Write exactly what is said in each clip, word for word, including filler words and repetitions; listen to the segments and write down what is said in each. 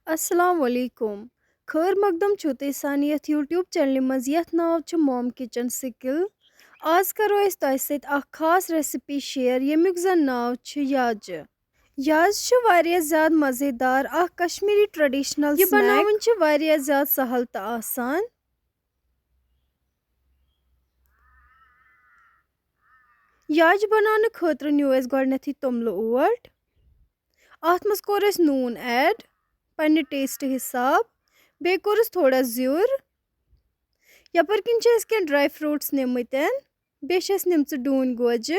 السلام علیکم۔ خٲر مقدم چھُو تُہۍ سانہِ یَتھ YouTube چینلہِ منٛز، یَتھ ناو چھُ Mom Kitchen Skill۔ آز کَرو أسۍ تۄہہِ سۭتۍ اَکھ خاص recipe share، ییٚمیُک زَن ناو چھُ یاجہِ۔ یاجہِ چھِ واریاہ زیادٕ مَزیدار اَکھ کشمیٖری traditional یہِ snack۔ بَناوٕنۍ چھِ واریاہ زیادٕ سَہَل تہٕ آسان۔ یاجہِ بَناونہٕ خٲطرٕ نیوٗ اَسہِ گۄڈٕنٮ۪تھٕے توٚملہٕ اوٹ۔ اَتھ منٛز کوٚر اَسہِ نوٗن add پنٛنہِ taste حِساب۔ بیٚیہِ کوٚرُس تھوڑا زیُر۔ یَپٲرۍ کِنۍ چھِ اَسہِ کینٛہہ dry fruits نِمٕتۍ۔ بیٚیہِ چھِ اَسہِ نِمژٕ ڈوٗنۍ گوجہِ۔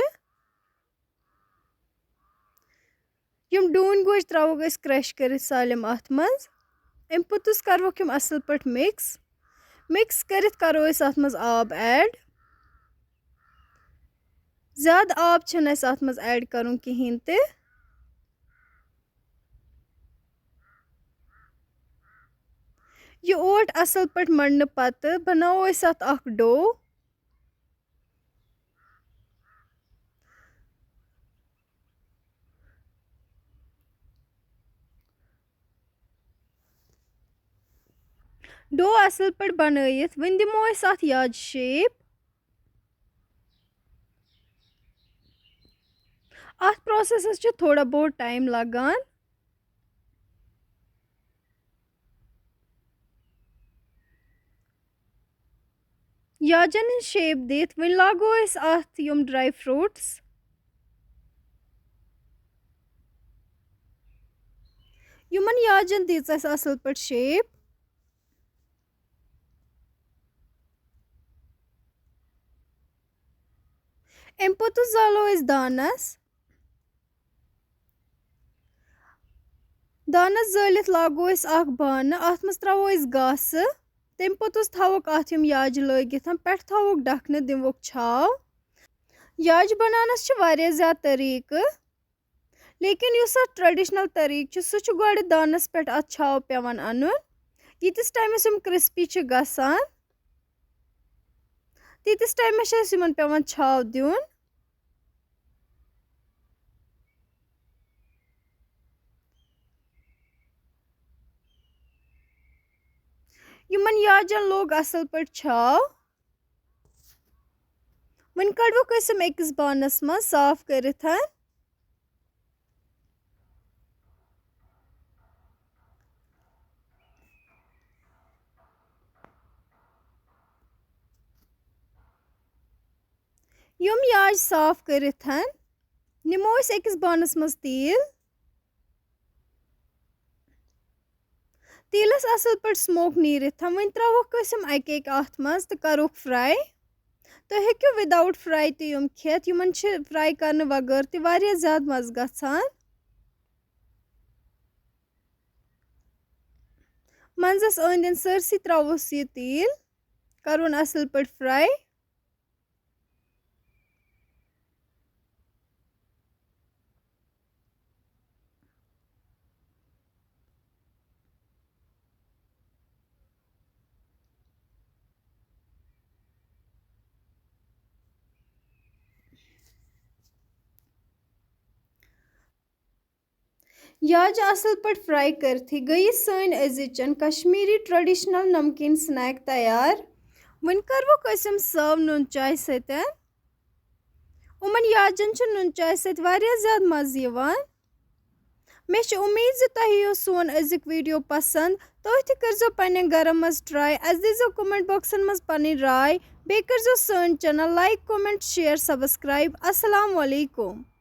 یِم ڈوٗنۍ گوجہِ ترٛاووکھ أسۍ crush کٔرِتھ سٲلِم اَتھ منٛز۔ اَمہِ پوٚتُس کَروکھ یِم اَصٕل پٲٹھۍ mix۔ Mix کٔرِتھ کَرو أسۍ اَتھ منٛز آب add۔ زیادٕ آب چھِنہٕ اَسہِ اَتھ منٛز add کَرُن کِہیٖنۍ تہِ۔ یہِ اوٹ اَصٕل پٲٹھۍ مَنڈنہٕ پَتہٕ بَناوو أسۍ اَتھ اَکھ dough۔ Dough اَصٕل پٲٹھۍ بَنٲیِتھ وۄنۍ دِمو أسۍ اَتھ یاجہِ shape۔ اَتھ processس چھُ تھوڑا بہت time لَگان۔ یاجن ہٕنٛز shape دِتھ، وۄنۍ لاگو أسۍ اَتھ یِم dry fruits۔ یِمن یاجن دِژ اَسہِ اَصٕل پٲٹھۍ shape۔ اَمہِ پوٚتُس زالو أسۍ دانَس۔ دانَس زٲلِتھ لاگو أسۍ اَکھ بانہٕ، اَتھ منٛز ترٛاوو أسۍ گاسہٕ۔ تَمہِ پوٚتُس تھاووکھ اَتھ یِم یاجہِ لٲگِتھ، پٮ۪ٹھٕ تھاووکھ ڈَکھنہٕ، دِموکھ چھاو۔ یاجہِ بَناونَس چھِ واریاہ زیادٕ طریٖقہٕ، لیکِن یُس اَتھ traditional طریٖقہٕ چھُ، سُہ چھُ گۄڈٕ دانَس پٮ۪ٹھ اَتھ چھاو پٮ۪وان اَنُن۔ ییٖتِس ٹایمَس یِم crispy چھِ گژھان، تیٖتِس ٹایمَس چھِ اَسہِ یِمَن پٮ۪وان چھاو دیُن۔ یِمَن یاجَن لوٚگ اَصٕل پٲٹھۍ چھاو۔ وۄنۍ کَڑوکھ أسۍ یِم أکِس بانَس منٛز صاف کٔرِتھ۔ یِم یاجہِ صاف کٔرِتھ نِمو أسۍ أکِس بانَس منٛز تیٖل۔ تیٖلَس اَصٕل پٲٹھۍ smoke نیٖرِتھ وۄنۍ ترٛاووکھ أسۍ یِم اَکہِ اَکہِ اَتھ منٛز تہٕ کَروکھ fry۔ تُہۍ ہیٚکِو without fry تہِ یِم کھٮ۪تھ، یِمَن چھِ fry کَرنہٕ وَغٲر تہِ واریاہ زیادٕ مَزٕ گژھان۔ منٛزَس أنٛدۍ أنٛدۍ سٲرسٕے ترٛاووس یہِ تیٖل، کَرون اَصٕل پٲٹھۍ fry۔ یاجہِ اَصٕل پٲٹھۍ fry کٔرتھٕے گٔیہِ سٲنۍ أزِچَن کشمیٖری traditional نمکیٖن snack تیار۔ وۄنۍ کَروکھ أسۍ یِم serve نُن چاے سۭتۍ۔ یِمَن یاجَن چھُ نُن چاے سۭتۍ واریاہ زیادٕ مَزٕ یِوان۔ مےٚ چھِ اُمید زِ تۄہہِ یِیو سون أزیُک video پسنٛد۔ تُہۍ تہِ کٔرزیٚو پننٮ۪ن گرن منٛز try۔ اَسہِ دیٖزیٚو comment boxن منٛز پنٕنۍ راے۔ بیٚیہِ کٔرزیٚو سٲنۍ channel like، comment، share، subscribe۔ السلام علیکم۔